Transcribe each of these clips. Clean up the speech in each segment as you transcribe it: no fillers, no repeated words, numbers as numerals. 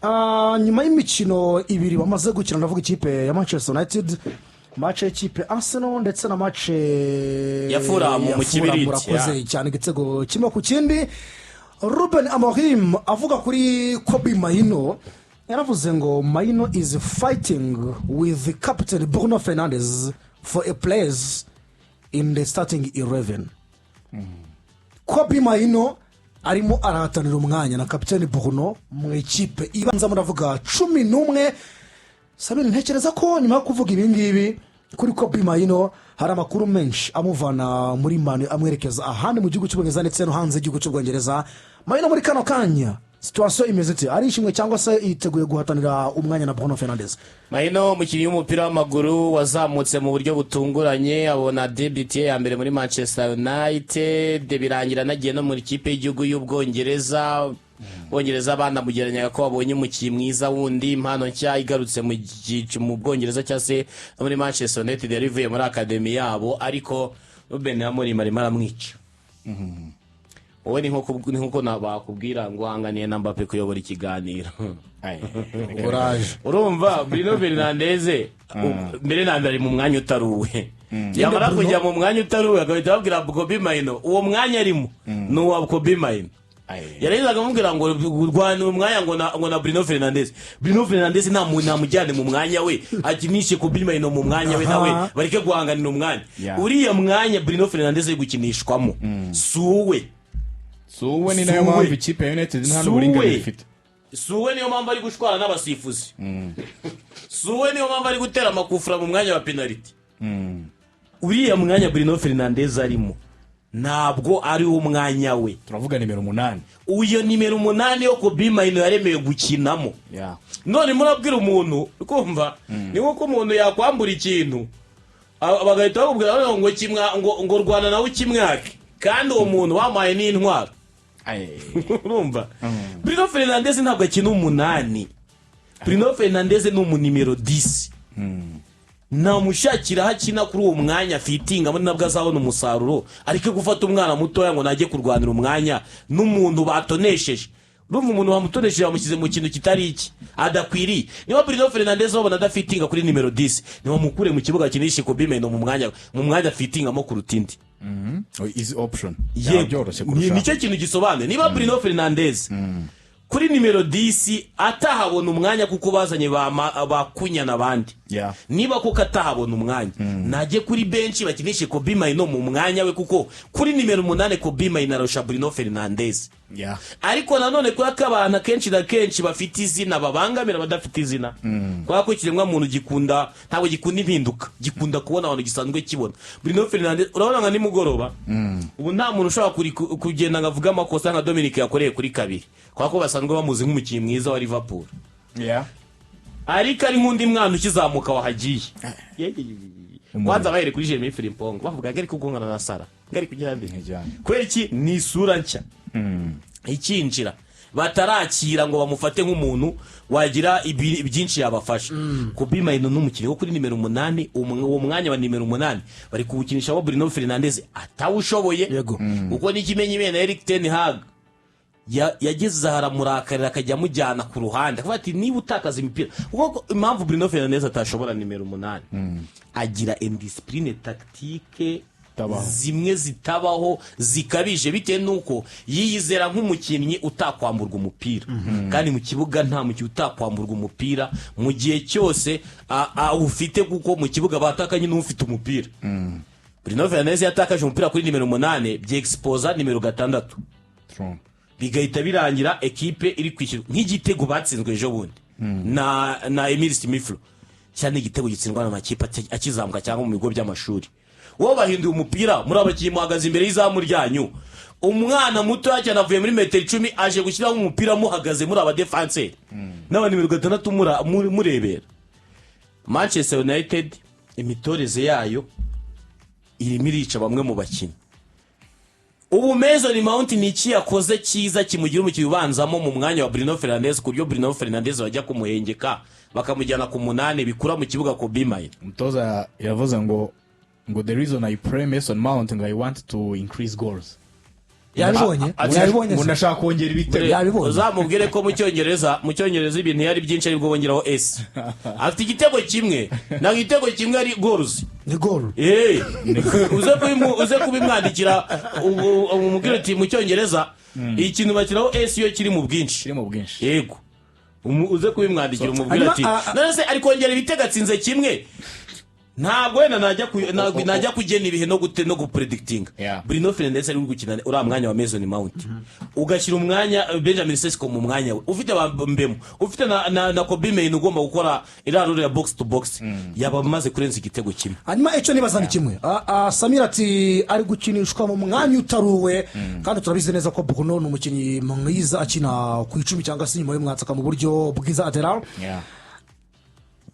Nyuma y'imikino ibiri bamaze gukina, ndavuga ikipe ya Manchester United, match y'ikipe Arsenal ndetse na match ya Fulham mu ya Fulham, Kibiriti, murakoze ya. cyane, igitego 1-1. Ruben Amorim avuga kuri Kobbie Mainoo, yaravuze ngo "Mainoo is fighting with captain Bruno Fernandes for a place in the starting 11." Kobbie Mainoo arimo arahatanira umwanya na kapiteni Bruno mu ikipe ibanza, muravuga 11. Sabine, ntekereza ko nyuma yo kuvuga ibi ngibi kuri Kobbie Mainoo, hari amakuru menshi amuvana muri Man U amwerekeza ahandi mu gihugu cy'Ubwongereza ndetse no hanze y'igihugu cy'Ubwongereza. Mainoo muri kano kanya situation imeze ite? Arishimwe cyangwa se yiteguye guhatanira umwanya na Bruno Fernandes? Mainoo, umukinnyi w'umupira w'amaguru wazamutse mu buryo butunguranye, abona debut ye ya mbere muri Manchester United, birangira anagiye no mu ikipe y'igihugu y'Ubwongereza. Bwongereza banamugereranyaga ko babonye umukinnyi mwiza wundi, impano nshya igarutse mu Bwongereza cyangwa se no muri Manchester United yari ivuye muri academy yabo. Ariko Ruben Amorim arimo aramwica. Wowe ni nkuko bakubwira ngo uhanganiye na Mbappe kuyobora ikiganiro. Uraje. Urumva Bruno Fernandes mbere na mbere ari mu mwanya utari uwe. Yamara Bruno- kujya mu mwanya utari uwe, agahita babwira Kobbie Mainoo, uwo mwanya arimo ni uwa Kobbie Mainoo. Yarangiza akamubwira ngo rwanira umwanya ngo na Bruno Fernandes. Bruno Fernandes ntamujyane mu mwanya we, akinishe Kobbie Mainoo mu mwanya we, nawe bareke guhanganira umwanya. Uriya mwanya Bruno Fernandes ari gukinishwamo si uwe. Si uwe, ni nayo Si uwe. mpamvu ikipe ya United nta Si n'uburinganire uwe. ifite. Si uwe, niyo mpamvu ari gushwana n'abasifuzi. Si uwe, niyo mpamvu ari gutera amakufura mu mwanya wa penaliti. Uriya mwanya Bruno Fernandes arimo ntabwo ari wo mwanya we. Turavuga nimero 8. Uyo nimero 8 yo Kobbie Mainoo yaremewe gukinamo. None murabwira umuntu, kumva ni nk'uko umuntu yakwambura ikintu, bagahita bakubwira ngo kimwa ngo rwana nawe ukimwake, kandi uwo muntu wamuhaye n'intwaro. Urumva Bruno Fernandes ntabwo akina 8. Bruno Fernandes ni umunimero 10. Namushakira aho akina kuri uwo mwanya afitingamo, nabwo azabona umusaruro. Ariko gufata umwana mutoya ngo najye kurwanira umwanya n'umuntu batonesheje, urumva umuntu bamutonesheje, bamushyize mu kintu kitari iki, adakwiriye. Niba Bruno Fernandes babona adafitinga kuri nimero 10, ntibamukure mu kibuga, akinishe Kobbie Mainoo mu mwanya afitingamo kuruta indi. Easy option. Byaba Yego. byoroshye kurushaho. Nicyo kintu gisobanuye. Niba Bruno Fernandes kuri nimero 10 atahabona umwanya kuko bazanye ba Cunha n'abandi, niba koko atahabona umwanya, najye kuri benshi, bakinishe Kobbie Mainoo mu mwanya we, kuko kuri nimero 8 Kobbie Mainoo arusha Bruno Fernandes. Ariko nanone kubera ko abantu akenshi na kenshi bafite izina babangamira abadafite izina, kubera ko ikiremwamuntu gikunda, ntabwo gikunda impinduka, gikunda kubona abantu gisanzwe kibona. Bruno Fernandes, urabona nka nimugoroba ubu nta muntu ushobora kugenda ngo avuge amakosa nka Dominic yakoreye kuri kabiri, kubera ko basanzwe bamuzi nk'umukinnyi mwiza wa Liverpool. Ariko ari nk'undi mwana ukizamuka wahagiye, kwanza bahereye kuri Jeremy Frimpong, bavuga ngo ari kugongana na Salah, ngo ari kugira mbere. Ntijyanye. Kubera iki? Ni isura nshya ikinjira, batarakira ngo bamufate nk'umuntu wagira byinshi yabafasha. Kobbie Mainoo n'umukinnyi wo kuri nimero 8. Uwo mwanya wa nimero 8 bari kuwukinishamo Bruno Fernandes atawushoboye. Kuko n'ikimenyimene na Eric ten Hag yageze aha aramurakarira, akajya amujyana ku ruhande, akavuga ati niba utakaza imipira. Kuko impamvu Bruno Fernandes atashobora nimero 8, agira indiscipline tactique Itabaho. zimwe zitabaho, zikabije, bitewe n'uko yiyizera nk'umukinnyi utakwamburwa umupira. Kandi mu kibuga nta mukinnyi utakwamburwa umupira mu gihe cyose awufite, kuko mu kibuga batakanye n'ufite umupira. Bruno Fernandes yatakaje umupira kuri nimero 8, byexposa nimero 6, True. bigahita birangira ekipe iri kwishyura, nk'igitego batsinzwe ejo bundi na Emile Smith Rowe, cyane igitego gitsindwa n'amakipe akizamuka cyangwa mu bigo by'amashuri. Wowe bahinduye umupira, muri abakinnyi muhagaze imbere y'izamu ryanyu, umwana mutoya cyane avuye muri metero 10 aje gushyiraho umupira, muhagaze muri abadefanseri n'aba nimero 6 murebera. Manchester United imitoreze yayo irimo irica bamwe mu bakinnyi. Ubu Mason Mount ni iki yakoze cyiza kimugira umukinnyi ubanzamo mu mwanya wa Bruno Fernandes, ku buryo Bruno Fernandes bajya kumuhengeka bakamujyana ku 8, bikura mu kibuga Kobbie Mainoo? Umutoza yavuze ngo the reason I play Mason Mount, ngo I want to increase goals. Yabibonye. Yabibonye Ngo se. ndashaka kongera ibitego. Yabibonye. Uzamubwire ko mu Cyongereza ibintu iyo ari byinshi aribwo bongeraho s. Afite igitego kimwe, ntabwo igitego kimwe ari goals. Ni goal. Uze kubimwandikira, umubwire uti mu Cyongereza ikintu bashyiraho s iyo kiri mu bwinshi. Kiri mu bwinshi. Yego. Uze kubimwandikira umubwire Hanyuma, ati none se ari kongera ibitego, atsinze kimwe. Ntabwo wenda najya kugena ibihe no gute no gupredictinga. Bruno Fernandes ari gukina uriya mwanya wa Mason Mount, ugashyira umwanya Benjamin Sesko mu mwanya we, ufite ba Mbeumo, ufite na Kobbie Mainoo ugomba gukora iriya role ya box to box, yaba amaze kurenza igitego kimwe. Hanyuma icyo nibaza ni kimwe. Samir ati ari gukinishwa mu mwanya utaruwe, kandi turabizi neza ko Bruno ni umukinnyi mwiza akina ku 10 cyangwa se inyuma y'umwatsaka mu buryo bwiza atera.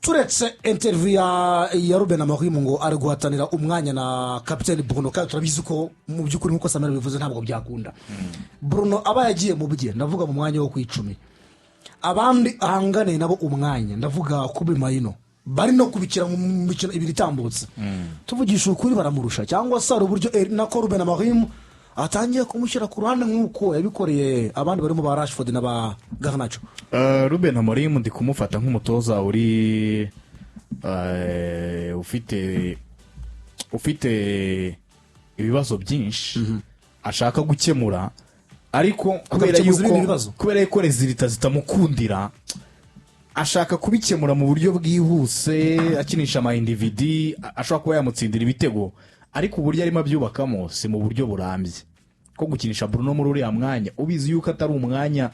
Turetse interview ya Ruben Amorim ngo ari guhatanira umwanya na kapiteni Bruno, kandi turabizi ko mu by'ukuri, nk'uko Samir bivuze, ntabwo byakunda. Bruno aba yagiye mu bye, ndavuga mu mwanya wo ku 10, abandi ahanganiye nabo umwanya, ndavuga Kobbie Mainoo, bari no kubikira mu mikino ibiri itambutse, tuvugisha ukuri baramurusha, cyangwa se hari uburyo nako Ruben Amorim atangiye kumushyira ku ruhande nk'uko yabikoreye abandi barimo ba Rashford na ba Garnacho? Ruben Amorim ndi kumufata nk'umutoza uri ufite ibibazo byinshi ashaka gukemura, ariko kubera Akabikemuza ibindi yuko bibazo. kubera yuko résultats zitamukundira, ashaka kubikemura mu buryo bwihuse, akinisha ama individus ashobora kuba yamutsindira ibitego, ariko uburyo arimo abyubakamo si mu buryo burambye. Ko gukinisha Bruno muri uriya mwanya, ubizi yuko atari umwanya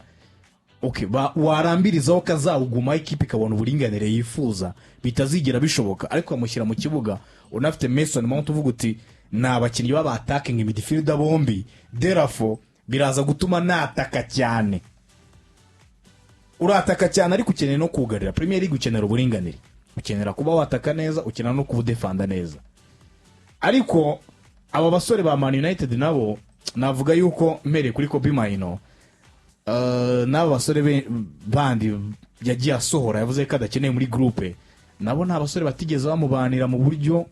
okay, warambirizaho kazawuguma, ikipe ikabona uburinganire yifuza, bitazigera bishoboka, ariko ukamushyira mu kibuga unafite Mason Mount, uvuga uti ni abakinnyi b'aba attacking midfielder bombi, therefore biraza gutuma nataka cyane. Urataka cyane, ariko ukeneye no kugarira. Premier League ukenera uburinganire, ukenera kuba wataka neza, ukenera no kuba udefanda neza. Ariko aba basore ba Man United nabo, navuga yuko mpereye kuri Kobbie Mainoo, n'aba basore bandi yagiye asohora, yavuze ko adakeneye muri groupe, nabo ni abasore batigeze bamubanira mu buryo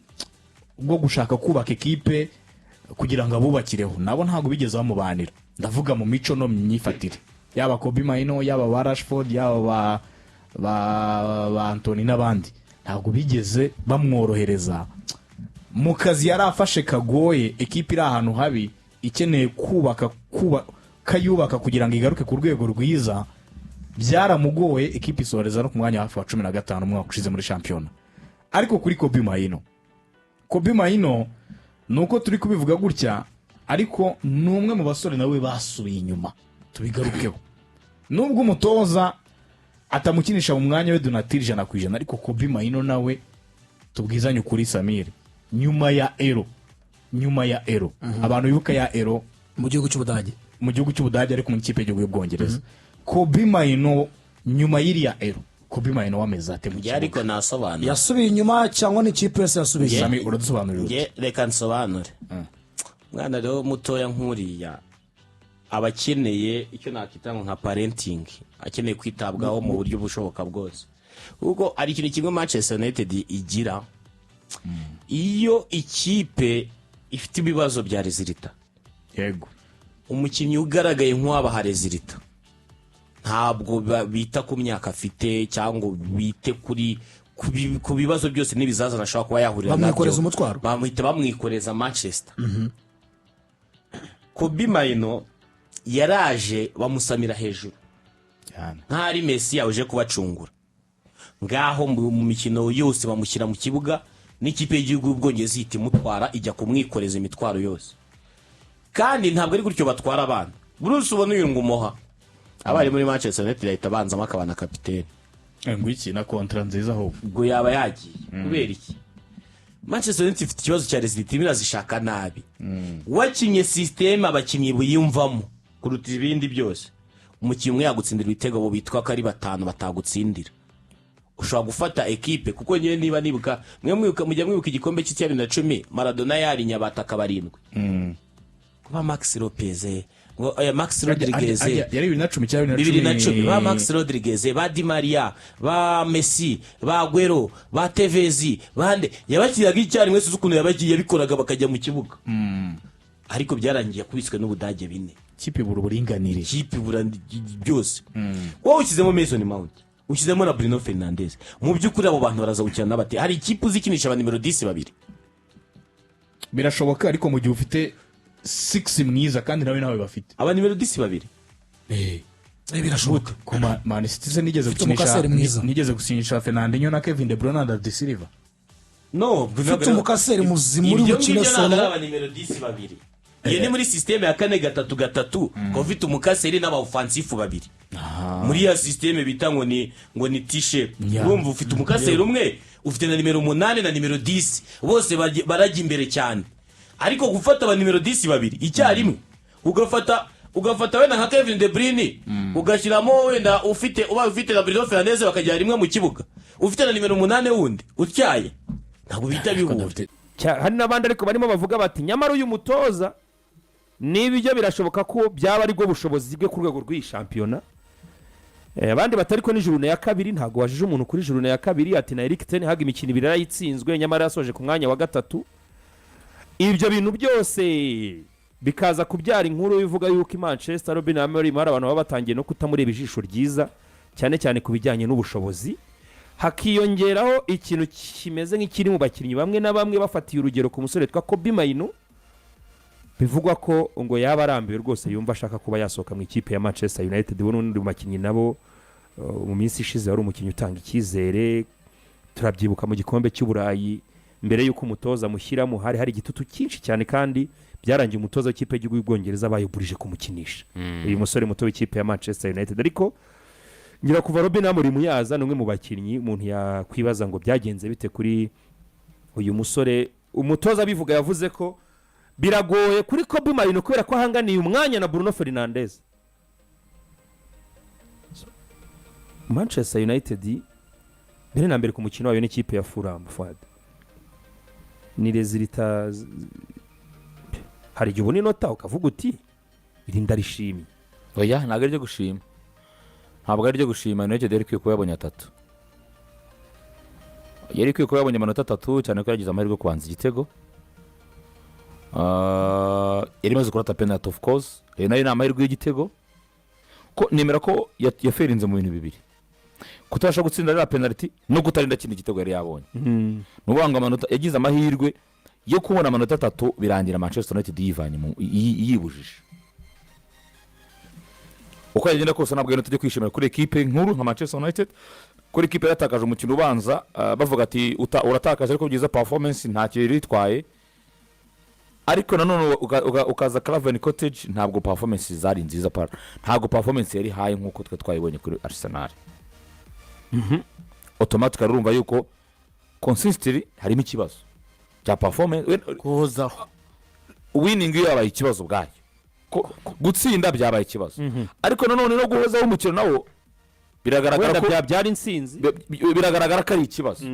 bwo gushaka kubaka ekipe kugira ngo abubakireho. Nabo ntabwo bigeze bamubanira, ndavuga mu mico no mu myifatire, yaba Kobbie Mainoo, yaba ba Rashford, yaba ba Antony n'abandi, ntabwo bigeze bamworohereza mu kazi yari afashe kagoye. Ekipe iri ahantu habi, ikeneye kubaka, kayubaka kugira ngo igaruke ku rwego rwiza, byaramugoye. Ekipe isoreza no ku mwanya hafi wa 15 umwaka ushize muri shampiyona. Ariko kuri Kobbie Mainoo, Kobbie Mainoo ni uko turi kubivuga gutya, ariko ni umwe mu basore nawe basubiye inyuma. Tubigarukeho, nubwo umutoza atamukinisha mu mwanya we donatire 100%, ariko Kobbie Mainoo nawe, tubwizanye ukuri Samir, nyuma ya Euro, abantu bibuka ya Euro mu gihugu cy'Ubudage, mu gihugu cy'Ubudage, ariko mu ikipe y'igihugu y'Ubwongereza, Kobbie Mainoo nyuma y'iriya Euro, Kobbie Mainoo wameze ate mu Njye kibuga? Ariko nasobanura. Yasubiye inyuma cyangwa ni ikipe yose yasubiye inyuma? Sami, uradusobanurira ute? Njye reka nsobanure. Umwana rero mutoya nk'uriya aba akeneye icyo nakita ngo nka parenting, akeneye kwitabwaho mu buryo bushoboka bwose, kuko hari ikintu kimwe Manchester United igira: iyo ikipe ifite ibibazo bya résultats, umukinnyi ugaragaye nk'uwabaha résultats, ntabwo bita ku myaka afite cyangwa bite kuri ku bibazo byose n'ibizazane ashobora kuba yahurira nabyo. Bamwikoreza umutwaro. Bamuhita bamwikoreza Manchester. Kobbie Mainoo yaraje bamusamira hejuru Cyane. Nk'ari Messi uje kubacungura ngaho mu mikino yose, bamushyira mu kibuga n'ikipe y'igihugu y'Ubwongereza ihita imutwara, ijya kumwikoreza imitwaro yose. Kandi ntabwo ari gutyo batwara abana. Bruce, ubona uyu Ngumoha aba ari muri Manchester United, ahita abanzamo akaba na kapitene. Ngo iki na contrat nziza ahubwo. Ubwo yaba yagiye kubera iki? Manchester United ifite ikibazo cya résultats, irimo irazishaka nabi. Wakinye système abakinnyi biyumvamo kuruta ibindi byose, umukinnyi umwe yagutsindira ibitego abo bitwa ko ari batanu batagutsindira. Ushobora gufata ekipe, kuko ngewe niba nibuka, mwe mwibuka, mujya mwibuka igikombe cy'isi ya 2010, Maradona yarinya abataka barindwi, kuba Max Lopez ngo Max Rodriguez. Yari 2010 cyangwa 2010, ba Max Rodriguez, ba Di Maria, ba Messi, ba Aguero, ba Tevez, bande yabakiraga icyarimwe. Sinzi ukuntu yabagiye yabikoraga bakajya mu kibuga. Ariko byarangiye akubiswe n'Ubudage bine. Ikipe ibura uburinganire. Ikipe ibura byose. Wowe ushyizemo Mason Mount, ushyizemo na Bruno Fernandes, mu by'ukuri abo bantu baraza gukina n'abate? Hari ikipe uzikinisha aba nimero 10 babiri? Birashoboka, ariko mu gihe ufite six mwiza kandi nawe bafite. Aba nimero 10 babiri. Birashoboka. Ku Man City se nigeze Ufite gukinisha umukaseri mwiza. Nigeze gukinisha Fernandinho na Kevin De Bruyne na David Silva? No. Ufite umukaseri muzima uri Ibyo bukine ngibyo ntabwo ari solo. aba nimero 10 babiri. Iyo ni muri système ya 4-3-3, ukaba ufite umukaseri n'aba offensif babiri muri ya système bita ngo ni T-shape. Urumva, ufite umukaseri umwe, ufite na nimero 8 na nimero 10, bose barajya imbere cyane. Ariko gufata aba nimero 10 babiri icyarimwe, ugafata wenda nka Kevin De Bruyne, ugashyiramo wenda ufite, ubaye ufite na Bruno Fernandes, bakajya rimwe mu kibuga, ufite na nimero 8 wundi utyaye, ntabwo bihita bihura. Hari n'abandi ariko barimo bavuga bati nyamara uyu mutoza n'ibyo birashoboka ko byaba aribwo bushobozi bwe ku rwego rw'iyi shampiyona. Abandi batari ko ni journée ya kabiri, ntabwo wajije umuntu kuri journée ya kabiri. Ati na Eric Ten Hag imikino ibiri yarayitsinzwe, nyamara yasoje ku mwanya wa gatatu. Ibyo bintu byose bikaza kubyara inkuru ivuga yuko i Manchester Ruben Amorim hari abantu baba batangiye no kutamureba ijisho ryiza, cyane cyane ku bijyanye n'ubushobozi. Hakiyongeraho ikintu kimeze nk'ikiri mu bakinnyi bamwe na bamwe, bafatiye urugero ku musore witwa Kobbie Mainoo, bivugwa ko ngo yaba arambiwe rwose, yumva ashaka kuba yasohoka mu ikipe ya Manchester United. We n'undi mu bakinnyi nabo mu minsi ishize wari umukinnyi utanga icyizere. Turabyibuka mu gikombe cy'Uburayi, mbere y'uko umutoza amushyiramo hari igitutu cyinshi cyane, kandi byarangiye umutoza w'ikipe y'igihugu y'Ubwongereza bayoburije kumukinisha uyu musore muto w'ikipe ya Manchester United. Ariko ngira kuva Ruben Amorim yaza, ni umwe mu bakinnyi umuntu yakwibaza ngo byagenze bite kuri uyu musore. Umutoza abivuga yavuze ko biragoye kuri Kobbie Mainoo kubera ko ahanganiye umwanya na Bruno Fernandes. So, Manchester United mbere na mbere ku mukino wayo n'ikipe ya Fulham, Fuad, ni résultat hari igihe ubona inota ukavuga uti iri ndarishimye. Oya, ntabwo ari iryo gushima, ntabwo ari iryo gushima. United yari ikwiye kuba yabonye atatu, yari ikwiye kuba yabonye amanota atatu, cyane ko yagize amahirwe yo kubanza igitego. Yari imaze kurata penalty, of course ayo nayo ni amahirwe y'igitego. Ko nemera ko yaferinze mu bintu bibiri: kutabasha gutsinda ririya penalty no kutarinda kindi gitego yari yabonye. Ni ukuvuga ngo amanota, yagize amahirwe yo kubona amanota atatu, birangira Manchester United yivanye yibujije. Uko yagenda kose, ntabwo tujya kwishimira kuri ekipe nkuru nka Manchester United, kuri ekipe yatakaje umukino ubanza, bavuga ati uratakaje ariko byiza performance ntacyo yari itwaye. Ariko nanone ukaza Craven Cottage, ntabwo performance zari nziza para, ntabwo performance yari high nk'uko twe twayibonye kuri Arsenal. Automatically urumva yuko consistently harimo ikibazo cya performance. Guhozaho. Winning iyo yabaye ikibazo ubwayo. Gutsinda byabaye ikibazo, ariko nanone no guhozaho umukino nawo biragaragara wenda ko byabyara intsinzi. Biragaragara ko ari ikibazo.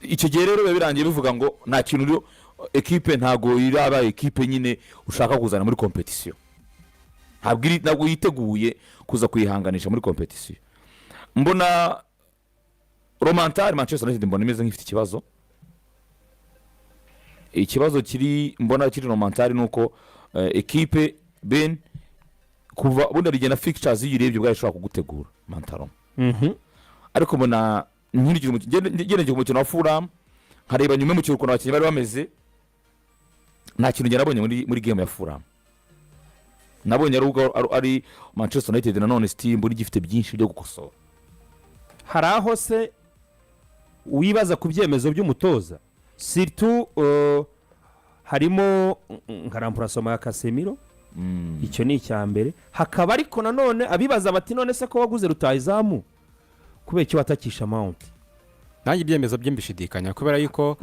Icyo gihe rero biba birangiye bivuga ngo nta kintu uriho, ekipe ntabwo iraba ekipe nyine ushaka kuzana muri compétition, ntabwo yiteguye kuza kuyihanganisha muri compétition. Mbona mentally Manchester United mbona imeze nk'ifite ikibazo. Ikibazo kiri, mbona kiri mentally, ni uko ekipe ben kuva bundi rigena fixtures, iyo urebye ubwayo ishobora kugutegura mentally. Ariko mbona nkurikije ngendeye ku mukino wa Fulham, nkareba nyuma y'umukino ukuntu abakinnyi bari bameze, nta kintu njye nabonye muri game ya Fulham. Nabonye ari ubwo ari Manchester United nanone still mbona igifite byinshi byo gukosora. Hari aho se wibaza ku byemezo by'umutoza, surtout harimo nka remplacement ya Casemiro? Icyo ni icya mbere. Hakaba ariko nanone abibaza bati none se ko waguze rutayizamu, kubera icyo watakisha Mount? Nanjye ibyemezo bye mbishidikanya, kubera yuko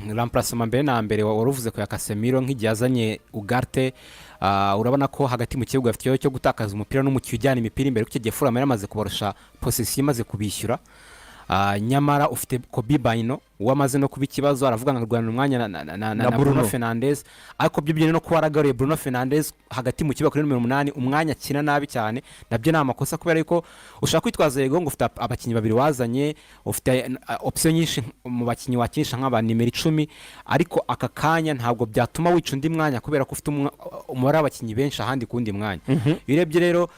remplacement mbere na mbere wari uvuze ko ya Casemiro, nk'igihe azanye Ugarte, urabona ko hagati mu kibuga afite ikibazo cyo gutakaza umupira n'umukino ujyana imipira imbere, kuko icyo gihe Fulham yari amaze kubarusha possession, imaze kubishyura. Nyamara ufite Kobbie Mainoo wamaze no kuba ikibazo, aravuga ngo arwanira umwanya na Bruno. Bruno Fernandes, ariko byo byonyine no kuba waragaruye Bruno Fernandes hagati mu kibuga kuri nimero 8, umwanya akina nabi cyane, nabyo ni amakosa, kubera yuko ushaka kwitwaza yego ngo ufite abakinnyi babiri wazanye, ufite option nyinshi mu bakinnyi wakinisha nk'aba nimero 10, ariko aka kanya ntabwo byatuma wica undi mwanya kubera ko ufite umubare w'abakinnyi benshi ahandi ku wundi mwanya. Iyo urebye rero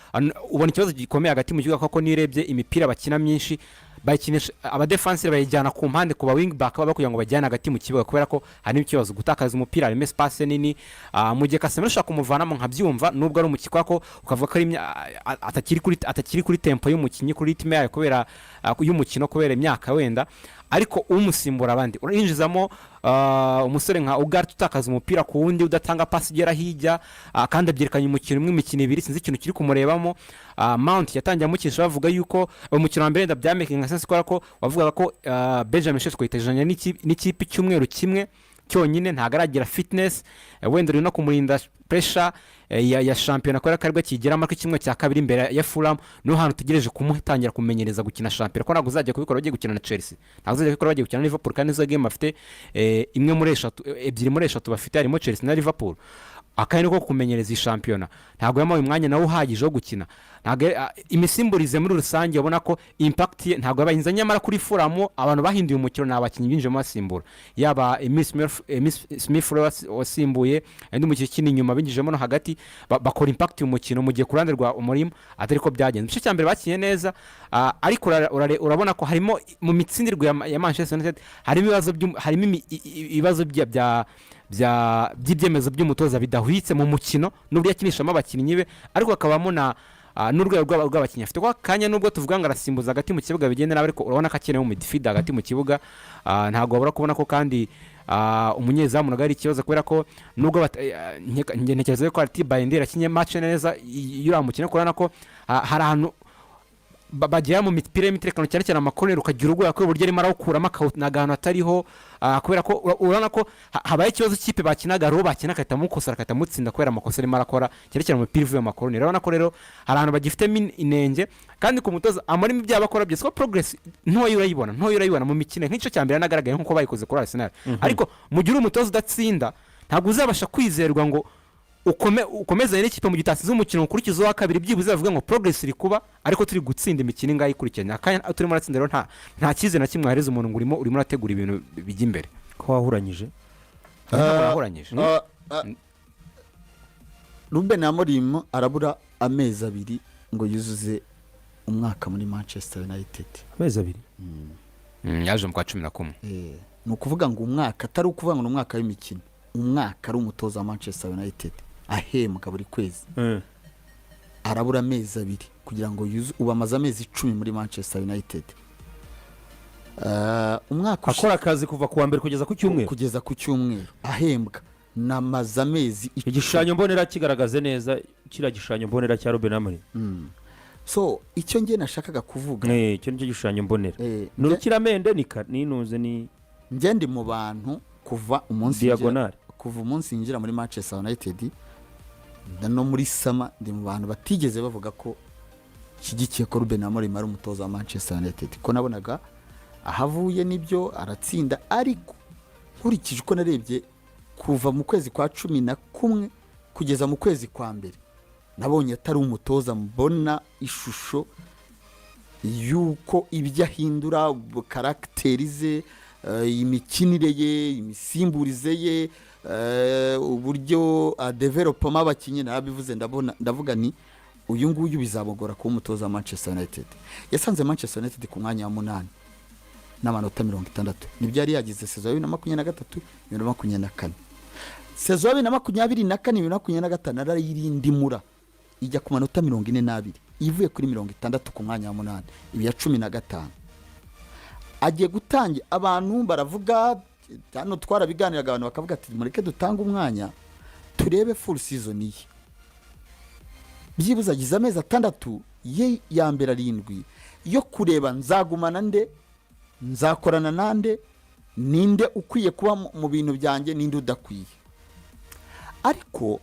ubona ikibazo gikomeye hagati mu kibuga, kuko niyo urebye imipira bakina myinshi bayikinisha abadefanseri, bayijyana ku mpande ku ba wing back baba kugira ngo bajyane hagati mu kibuga, kubera ko harimo ikibazo gutakaza umupira, harimo espace nini. Mu gihe Casemiro ushaka kumuvanamo nkabyumva, nubwo ari umukinnyi, kubera ko ukavuga ko ari atakiri kuri tempo y'umukinnyi, kuri rythme yayo kubera y'umukino, kubera imyaka wenda, ariko umusimbura abandi urinjizamo umusore nka Ugarte utakaza umupira ku wundi, udatanga pasi igera hirya, kandi abyerekanye umukino umwe, imikino ibiri, sinzi ikintu kiri kumurebamo. Mount yatangiye amukinisha bavuga yuko umukino wa mbere wenda byamakinga sense, kubera ko wavugaga ko Benjamin Sesko yitejanye n'ikipe icyumweru kimwe cyonyine, ntabwo aragira fitness, wenda uri no kumurinda pressure ya shampiyona, kubera ko aribwo akigeramo, ariko kimwe cya kabiri imbere ya Fulham niho hantu utegereje kumutangira kumenyereza gukina shampiyona, ko ntabwo uzajya kubikora bagiye gukina na Chelsea, ntabwo uzajya kubikora bagiye gukina na Liverpool, kandi nizo game bafite, imwe muri eshatu, ebyiri muri eshatu bafite harimo Chelsea na Liverpool. Akanya niko kumenyereza iyi shampiyona, ntabwo yamuhaye umwanya nawe uhagije wo gukina. Ntabwo imisimburize muri rusange ubona ko impact ye ntabwo yabaye nziza. Nyamara kuri Fulham abantu bahinduye umukino ni abakinnyi binjiyemo basimbura, yaba Emile Smith Rowe wasimbuye undi mukinnyi ukina inyuma, binjijemo no hagati bakora impact y'umukino, mu gihe ku ruhande rwa Amorim atari ko byagenze. Mu gice cya mbere bakinye neza, ariko urabona ko harimo mu mitsindirwe ya Manchester United harimo ibibazo harimo ibibazo by'ibyemezo by'umutoza bidahwitse mu mukino n'uburyo akinishamo abakinnyi be, ariko hakabamo na n'urwego rw'abakinnyi afite kwa kanya. Nubwo tuvuga ngo arasimbuza hagati mu kibuga bigenda nabi, ariko urabona ko akeneye umidfielder hagati mu kibuga. Ntabwo wabura kubona ko kandi umunyezamu ntabwo ari ikibazo, kubera ko nubwo njye ntekereza ko Altay Bayindir akinye match neza y'uriya mukino, urabona ko hari ahantu bagera mu mipira y'imiterekano, cyane cyane amakoneri, ukagira ubwoba ko uburyo arimo arawukuramo akawunaga ahantu hatariho, kubera ko urabona ko habaye ikibazo cy'ikipe bakinaga, hari uwo bakina agahita amukosora, agahita amutsinda kubera amakosa arimo arakora, cyane cyane umupira uvuye mu makoroneri. Urabona ko rero hari ahantu bagifitemo inenge, kandi ku mutoza Amorim ibyo yaba akora byose ko progress ntoya urayibona mu mikino nk'igice cya mbere yanagaragaye nk'uko bayikoze kuri Arsenal, ariko mu gihe uri umutoza udatsinda ntabwo uzabasha kwizerwa ngo ukomezanye n'ikipe mu gihe utasize umukino ukurikiza uwa kabiri, byibuze bavuga ngo progress iri kuba, ariko turi gutsinda imikino ingahe ikurikiranye akanya turimo uratsinda. Rero nta cyizere na kimwe wahereza umuntu ngo urimo urategura ibintu bijya imbere. Ko wahuranyije? Ntabwo nahuranyije. Ruben Amorim arabura amezi 2 ngo yuzuze umwaka muri Manchester United. Amezi 2? Yaje mu kwa 11. Ni ukuvuga ngo umwaka, atari ukuvuga ngo ni umwaka w'imikino, umwaka ari umutoza wa Manchester United ahembwa buri kwezi. Arabura amezi 2 kugira ngo yuzu, ubu amaze amezi 10 muri Manchester United. Umwaka akora akazi kuva ku wa mbere kugeza ku cyumweru. Kugeza ku cyumweru ahembwa, namaze amezi 10. Igishushanyo mbonera kigaragaze neza, kiriya gishushanyo mbonera cya Ruben Amorim. So icyo ngiye nashakaga kuvuga, Icyo nicyo gishushanyo mbonera. Ni urukiramende, ni ninuze ni njye ndi mu bantu kuva umunsi diagonale. Kuva umunsi yinjira muri Manchester United no muri summer, ndi mu bantu batigeze bavuga ko shyigikiye ko Ruben Amorim ari umutoza wa Manchester United, ko nabonaga aho avuye nibyo aratsinda, ariko nkurikije uko narebye kuva mu kwezi kwa 11 kugeza mu kwezi kwa mbere, nabonye atari umutoza mbona ishusho y'uko ibyo ahindura, caractère ze, imikinire ye, imisimburize ye, uburyo adevelopamo abakinnyi, narabivuze, ndabona ndavuga ni uyu nguyu bizamugora kuba umutoza wa Manchester United. Yasanze Manchester United ku mwanya wa 8 n'amanota 60, nibyo yari yagize saison ya 2023, 2024. Saison ya 2024, 2025 arayirindimura ijya ku manota 42, ivuye kuri 60 ku mwanya wa 8, ibi ya 15. Agiye gutangira, abantu baravuga, hano twarabiganiraga, abantu bakavuga ati mureke dutange umwanya turebe full season ye, byibuze agize amezi 6 ye ya mbere, 7 yo kureba nzagumana nde, nzakorana nande, ninde ukwiye kuba mu bintu byanjye, ninde udakwiye. Ariko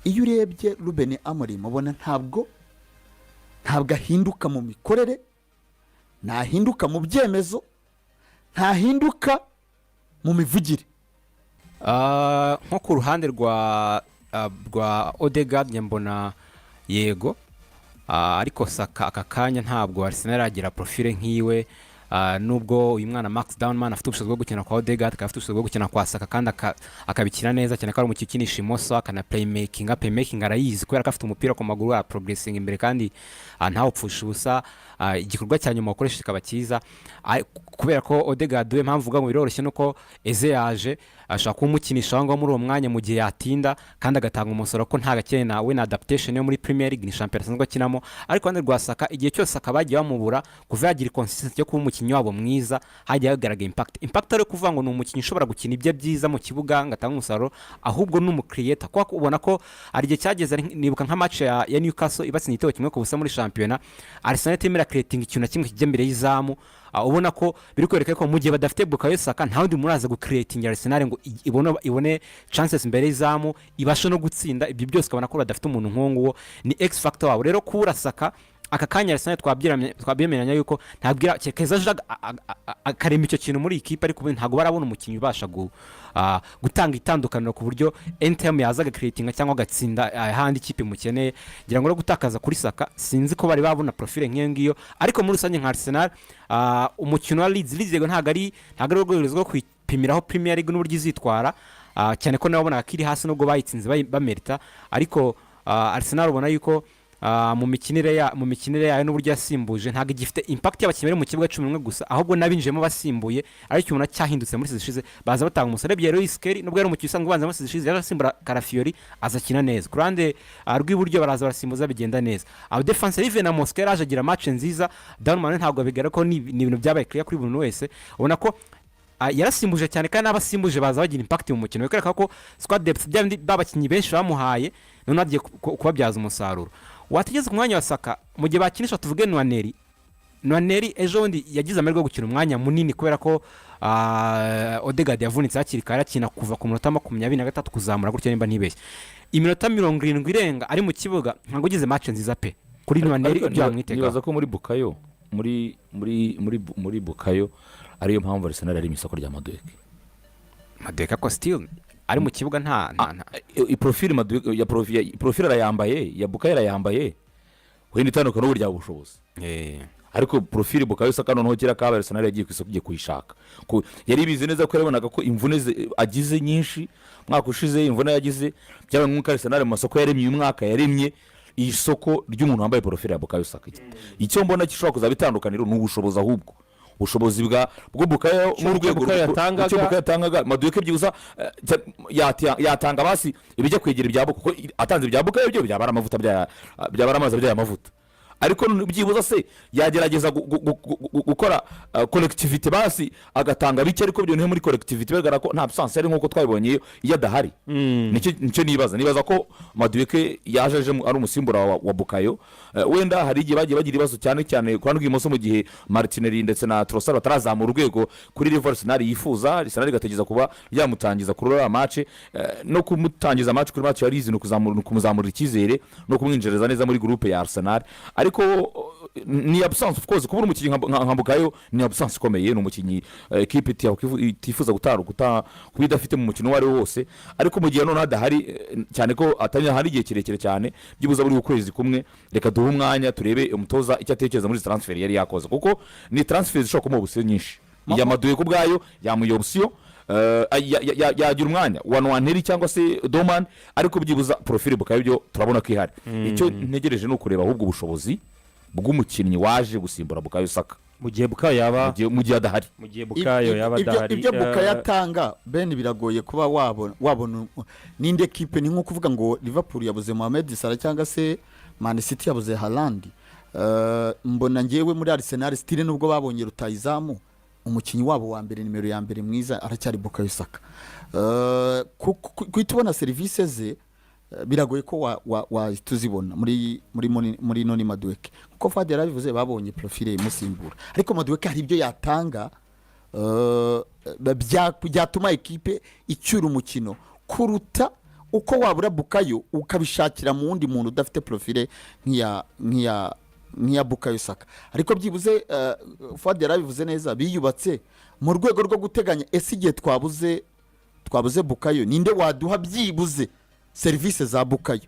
iyo urebye Ruben Amorim ubona ntabwo ahinduka mu mikorere. Ntahinduka mu byemezo, ntahinduka mu mivugire. Nko ku ruhande rwa Odegaard njya mbona yego. Ariko Saka aka kanya ntabwo Arsenal iragira profile nk'iwe. Nubwo uyu mwana Max Dowman afite ubushobozi bwo gukina kwa Odegaard, akaba afite ubushobozi bwo gukina kwa Saka kandi akabikina neza cyane ko ari umukinnyi ukinisha imoso, akana playmaking arayizi kubera ko afite umupira ku maguru, ara progressing imbere kandi ntawupfusha ubusa. Igikorwa cya nyuma wakoresha kikaba cyiza. Kubera ko Odegaard we, mpamvu uvuga ngo biroroshye, nuko Eze yaje ashobora kumukinisha aho ngaho muri uwo mwanya mu gihe yatinda kandi agatanga umusoro ko nta gakene nawe na adaptation yo muri Premier League, ni shampiyona asanzwe akinamo. Ariko ruhande rwa Saka, igihe cyose Saka bagiye bamubura, kuva yagira consistency yo kuba umukinnyi wabo mwiza, hagiye hagaragara impact. Ari ukuvuga ngo ni umukinnyi ushobora gukina ibye byiza mu kibuga ngo atange umusaruro, ahubwo ni umu creator, kuko ubona ko hari igihe cyageze, nibuka nka match ya Newcastle ibatsinda igitego 1-0 muri shampiyona, Arsenal itemera creating ikintu na kimwe kijya imbere y'izamu. Ubona ko biri kwereka ko mu gihe badafite Bukayo Saka, nta wundi muntu uraza gucreatinga Arsenal ngo ibone chances imbere y'izamu, ibashe no gutsinda. Ibyo byose ukabona ko badafite umuntu nk'uwo nguwo, ni X factor wabo. Rero kubura Saka aka kanya, Arsenal twabyemeranya yuko ntabwira keza aje akarema icyo kintu muri iyi kipe, ariko ubu ntabwo barabona umukinnyi ubasha gutanga itandukaniro ku buryo anytime yaza agacreatinga cyangwa agatsinda ahandi ikipe mukeneye. Ngira ngo no gutakaza kuri Saka, sinzi ko bari babona profile nk'iyo ngiyo. Ariko muri rusange nka Arsenal, umukino wa Leeds yego ntabwo ari urwego rwo kwipimiraho Premier League n'uburyo izitwara, cyane ko nabo wabonaga ko iri hasi nubwo bayitsinze bamerita. Ariko Arsenal ubona yuko mu mikinire yayo n'uburyo yasimbuje, ntabwo igifite impact y'abakinnyi bari mu kibuga 11 gusa, ahubwo n'abinjiyemo basimbuye. Ariko ubona cyahindutse muri season ishize, baza batanga umusore urebye Lewis Skelly, nubwo yari umukinnyi usanzwe ubanza muri season ishize, yaje asimbura Calafiori, aza akina neza. Ku ruhande rw'iburyo baraza barasimbuza, bigenda neza. Aba defense, Rive na Mosquera yaje agira match nziza. Dowman ntabwo bigaragara ko ni ibintu byabaye clear kuri buri muntu wese. Ubona ko yarasimbuje cyane kandi n'abasimbuje baza bagira impact mu mukino, bikwereka ko squad depth, bya bindi babakinnyi benshi bamuhaye, noneho agiye kubabyaza umusaruro. Wategeze ku mwanya wa Saka mu gihe bakinisha, tuvuge Nwaneri. Nwaneri ejo bundi yagize amahirwe yo gukina umwanya munini kubera ko Odegaard yavunitse hakiri kare, akina kuva ku minota 23 kuzamura gutyo, nimba ntibeshye, iminota 70 irenga ari mu kibuga. Ntabwo ugize match nziza pe kuri Nwaneri, Ariko ibyo wamwitegaho. Nibaza ko muri Bukayo muri muri muri muri Bukayo ariyo mpamvu Arsenal ari mu isoko rya Madueke. Madueke ko still ari mu kibuga nta Profile Madueke ya profile arayambaye, ya Bukayo arayambaye, wenda itandukanye n'uburyo bushobozi. Ariko profile Bukayo Saka noneho kera kabaye, Arsenal yagiye ku isoko igiye kuyishaka. Yari ibizi neza ko yabonaga ko imvune agize nyinshi umwaka ushize, imvune yagize byabaye nk'uko Arsenal mu masoko yaremye uyu mwaka, yaremye iyi soko ry'umuntu wambaye profile ya Bukayo Saka. Icyo mbona gishobora kuzaba itandukaniro ni ubushobozi, ahubwo ubushobozi bwo Bukayo n'urwego Bukayo yatangaga. Icyo Bukayo yatangaga, Madueke byibuza yatanga basi ibijya kwegera ibya Bukayo, kuko atanze ibya Bukayo byo byaba ari amavuta, byaba ari amazi abyaye amavuta. Ariko byibuza se yagerageza gukora collectivité, basi agatanga bike, ariko byo muri collectivité bigaragara ko nta absence ari nk'uko twabibonye iyo adahari. Nicyo nibaza ko Madueke yaje aje ari umusimbura wa Bukayo. Wenda hari igihe bagiye bagira ibibazo cyane cyane ku ruhande rw'ibumoso mu gihe Martinelli ndetse na Trossard batarazamura urwego kuri level Arsenal yifuza, Arsenal igategereza kuba yamutangiza kuri uriya match. No kumutangiza match kuri match ya Leeds ni ukumuzamurira icyizere no kumwinjiriza neza muri groupe ya Arsenal. Ariko ni absence, of course, kubura umukinnyi nka Bukayo ni absence ikomeye, ni umukinnyi ekipe itifuza kuba idafite mu mukino uwo ari wo wose. Ariko mu gihe noneho adahari, cyane ko atari ahari igihe kirekire cyane, byibuze buri ukwezi kumwe, reka duhe umwanya turebe umutoza icyo atekereza muri izi transfer yari yakoze, kuko ni transfer zishobora kumuha option nyinshi. Iya Madueke ubwayo yamuha option, yagira umwanya wa Nwaneri cyangwa se Dowman, ariko byibuza profile Bukayo byo turabona ko ihari. Icyo ntegereje ni ukureba ahubwo ubushobozi bw'umukinnyi waje gusimbura Bukayo Saka mu gihe Bukayo yaba mu gihe adahari. Mu gihe Bukayo yaba adahari. Ibyo Bukayo atanga ben biragoye kuba wabona n'indi ekipe. Ni nko kuvuga ngo Liverpool yabuze Mohamed Salah cyangwa se Man City yabuze Haaland. Mbona ngewe muri Arsenal still, nubwo babonye rutayizamu, umukinnyi wabo wa mbere, nimero ya mbere mwiza aracyari Bukayo Saka. Guhita ubona serivisi ze biragoye ko wahita uzibona muri Noni Madueke, kuko Fadi yarabivuze, babonye profile imusimbura. Ariko Madueke hari ibyo yatanga byatuma ekipe icyura umukino kuruta uko wabura Bukayo ukabishakira mu wundi muntu udafite profile nk'iya nk'iya Bukayo Saka. Ariko byibuze Fuad yarabivuze neza, biyubatse mu rwego rwo guteganya: ese igihe twabuze Bukayo, ninde waduha byibuze serivisi za Bukayo?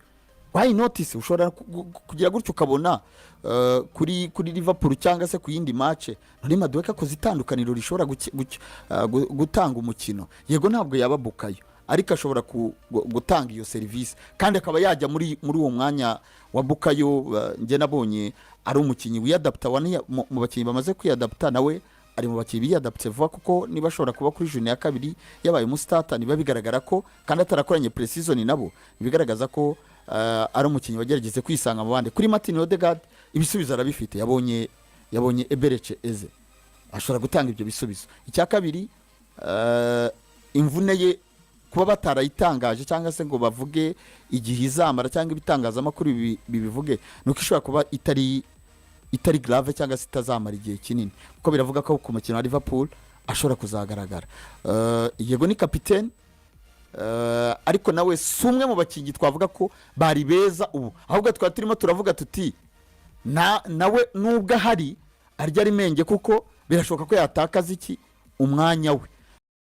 Why not? Ushobora kugira gutyo ukabona kuri Liverpool cyangwa se ku yindi match Noni Madueke akoze itandukaniro rishobora gutanga umukino. Yego, ntabwo yaba Bukayo, ariko ashobora gutanga iyo serivisi kandi akaba yajya muri uwo mwanya wa Bukayo. Njye nabonye ari umukinnyi wiyadapta, mu bakinnyi bamaze kwiyadapta, nawe ari mu bakinnyi biyadaptse vuba, kuko niba ashobora kuba kuri journée ya kabiri yabaye umu starter, niba bigaragara ko kandi atarakoranye pre-season nabo, bigaragaza ko ari umukinnyi wagerageze kwisanga mu bandi. Kuri Martin Odegaard, ibisubizo arabifite, yabonye Eberechi Eze ashobora gutanga ibyo bisubizo. Icya kabiri, imvune ye kuba batarayitangaje cyangwa se ngo bavuge igihe izamara cyangwa ibitangazamakuru bibivuge, ni uko ishobora kuba itari grave cyangwa se itazamara igihe kinini, kuko biravuga ko ku mukino wa Liverpool ashobora kuzagaragara. Yego, ni kapitene, ariko nawe si umwe mu bakinnyi twavuga ko bari beza ubu, ahubwo twari turimo turavuga tuti nawe nubwo ahari arya ari menge, kuko birashoboka ko yatakaza iki umwanya we.